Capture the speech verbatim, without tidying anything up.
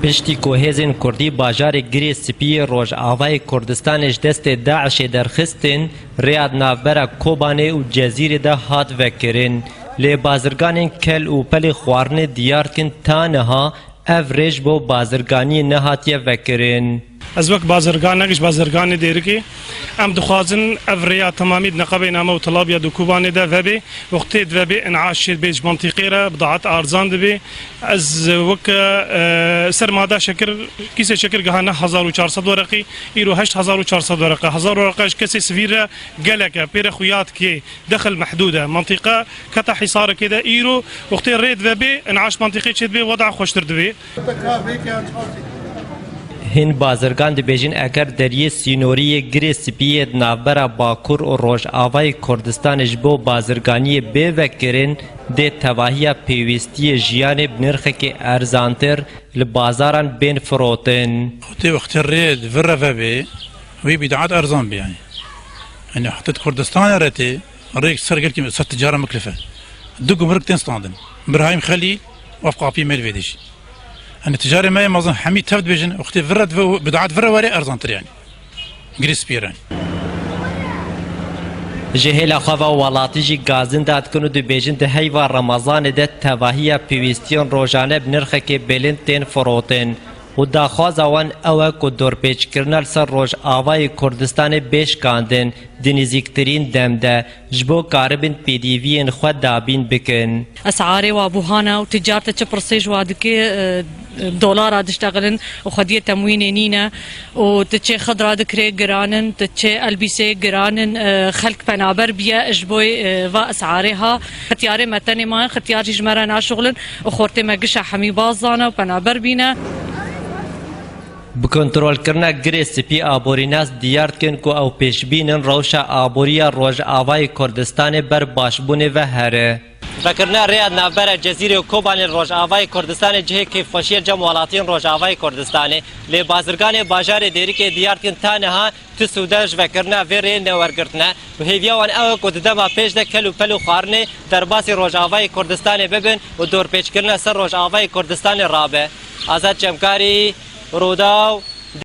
Piştî ku hêzên Kurdî bajarê Girê Spî yê Rojavayê Kurdistanê ji destê DAIŞê derxistin, rêya di navbera Kobanê û Cezîrê de hat vekirin. Lê bazirganên kel û pelê xwarinê diyar dikin ta niha ev rê ji bo bazirganiyê nehatiye vekirin. Ez wek bazirganek ji bazirganê Dêrikê, em dixwazin ev rêya temamî di neqebê name û telabiya di Kobanê de vebe. Wextê divebe în'aş çê dibe ji mantîqê re, bidaet arzan dibe. Ez weke, e, sermada şekir, kîsê şekir giha neh hezar û çar sed wereqî, îro heşt hezar û çar sed wereqe. Hezar wereqe ji kesê sivîl re gelek e, pê re xuya dikê, dexil mehdûd e. Mantîqe keta hîsarekê de îro, wextê rê divebe, în'aş mantîqê çê dibe, weda xweştir dibe. Hin bazirgan dibêjin, eger deriyê sînorî yê Girê Spî yê di navbera Bakur û Rojavayê Kurdistanê ji bo bazirganiyê bê vekirin, dê tevahiya pêwîstiyê jiyanê bi nirxekê erzantir li bazaran bên firotin. Wextê, wextê rê di vir re vebe, wî bîdaet erzan bî yani. Yani heta di Kurdistanê re tê, rêk ser gelkî ser ticara miklif e. Du gumruk tên standin. Birahîm Xelîl, wef qapî mêl vê dijî. Hani ticarê me yê mezin hemî tev dibêjin, wextê vir re dibe û bidaet vir re were erzantir yani. Girê Spî re. Ji hêla xwe ve welatî jî gazinda dikin û dibêjin, di heyva Remezanê de tevahiya pêwîstiyên rojane bi nirxekê bilind tên firotin û daxwaza wan ew e ku dorpêçkirina li ser Rojavayê Kurdistanê bê şikandin di nêzîktirîn dem de, ji bo karibin pêdiviyên xwe dabîn bikin. Esarê wa buhana û ticar te çi pirsê ji wa dike, e, dolara diştexilin û xwediyê temwînê nîne û tu çê xidra dikirê giran in, tu çê elbîsê giran in, e, xelk penaber biye ji bo, e, va esarê ha. Xitiyarê me tenê maye, xitiyar jî ji me re naşuxulin û xortê me gişa hemî baz zane û penaber bîne. Bi kontrolkirina Girê Spî aborînas diyar dikin ku ew pêşbîn in rewşa aboriya Rojavayê Kurdistanê ber başbûnê ve here. Vekirina rêya navbera Cezîrê û Kobanê li Rojavayê Kurdistanê cihê kêfxweşiyê cem welatiyên Rojavayê Kurdistanê. Lê bazirganê bajarê Dêrikê diyar dikin ta niha tu sûde ji vekirina vê rêyê newergirtine û hêviya wan ew e ku di dema pêş de kel û pel û xwarinê derbasî Rojavayê Kurdistanê bibin û dorpêçkirina ser Rojavayê Kurdistanê rabe. Azad Cemkarî, Rûdaw.